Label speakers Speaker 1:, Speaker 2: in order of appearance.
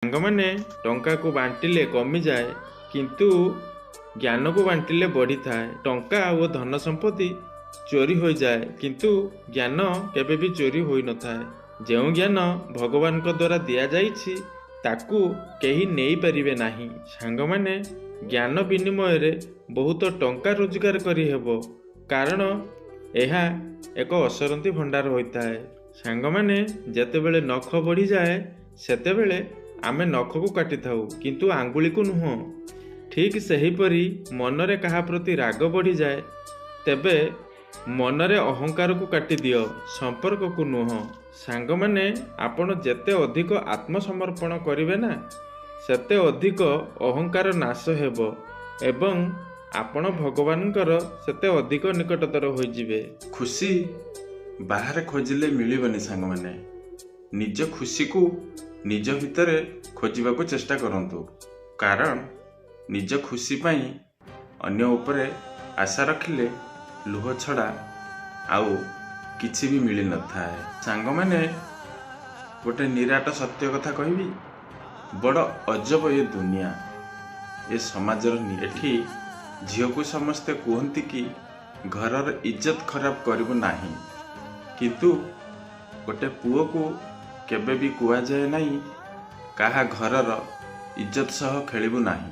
Speaker 1: ସାଙ୍ଗମାନେ, ଟଙ୍କାକୁ ବାଣ୍ଟିଲେ କମିଯାଏ, କିନ୍ତୁ ଜ୍ଞାନକୁ ବାଣ୍ଟିଲେ ବଢ଼ିଥାଏ। ଟଙ୍କା ଓ ଧନ ସମ୍ପତ୍ତି ଚୋରି ହୋଇଯାଏ, କିନ୍ତୁ ଜ୍ଞାନ କେବେ ବି ଚୋରି ହୋଇନଥାଏ। ଯେଉଁ ଜ୍ଞାନ ଭଗବାନଙ୍କ ଦ୍ୱାରା ଦିଆଯାଇଛି, ତାକୁ କେହି ନେଇପାରିବେ ନାହିଁ। ସାଙ୍ଗମାନେ, ଜ୍ଞାନ ବିନିମୟରେ ବହୁତ ଟଙ୍କା ରୋଜଗାର କରିହେବ, କାରଣ ଏହା ଏକ ଅସରନ୍ତି ଭଣ୍ଡାର ହୋଇଥାଏ। ସାଙ୍ଗମାନେ, ଯେତେବେଳେ ନଖ ବଢ଼ିଯାଏ, ସେତେବେଳେ ଆମେ ନଖକୁ କାଟିଥାଉ, କିନ୍ତୁ ଆଙ୍ଗୁଳିକୁ ନୁହଁ। ଠିକ୍ ସେହିପରି ମନରେ କାହା ପ୍ରତି ରାଗ ବଢ଼ିଯାଏ, ତେବେ ମନରେ ଅହଙ୍କାରକୁ କାଟିଦିଅ, ସମ୍ପର୍କକୁ ନୁହଁ। ସାଙ୍ଗମାନେ, ଆପଣ ଯେତେ ଅଧିକ ଆତ୍ମସମର୍ପଣ କରିବେ ନା, ସେତେ ଅଧିକ ଅହଙ୍କାର ନାଶ ହେବ ଏବଂ ଆପଣ ଭଗବାନଙ୍କର ସେତେ ଅଧିକ ନିକଟତର ହୋଇଯିବେ।
Speaker 2: ଖୁସି ବାହାରେ ଖୋଜିଲେ ମିଳିବନି ସାଙ୍ଗମାନେ, ନିଜ ଖୁସିକୁ ନିଜ ଭିତରେ ଖୋଜିବାକୁ ଚେଷ୍ଟା କରନ୍ତୁ, କାରଣ ନିଜ ଖୁସି ପାଇଁ ଅନ୍ୟ ଉପରେ ଆଶା ରଖିଲେ ଲୁହ ଛଡ଼ା ଆଉ କିଛି ବି ମିଳିନଥାଏ। ସାଙ୍ଗମାନେ, ଗୋଟେ ନିରାଟ ସତ୍ୟ କଥା କହିବି, ବଡ଼ ଅଜବ ଏ ଦୁନିଆ, ଏ ସମାଜର। ଏଠି ଝିଅକୁ ସମସ୍ତେ କୁହନ୍ତି କି ଘରର ଇଜ୍ଜତ ଖରାପ କରିବୁ ନାହିଁ, କିନ୍ତୁ ଗୋଟେ ପୁଅକୁ କେବେ ବି କୁହାଯାଏ ନାହିଁ କାହା ଘରର ଇଜ୍ଜତ ସହ ଖେଳିବୁ ନାହିଁ।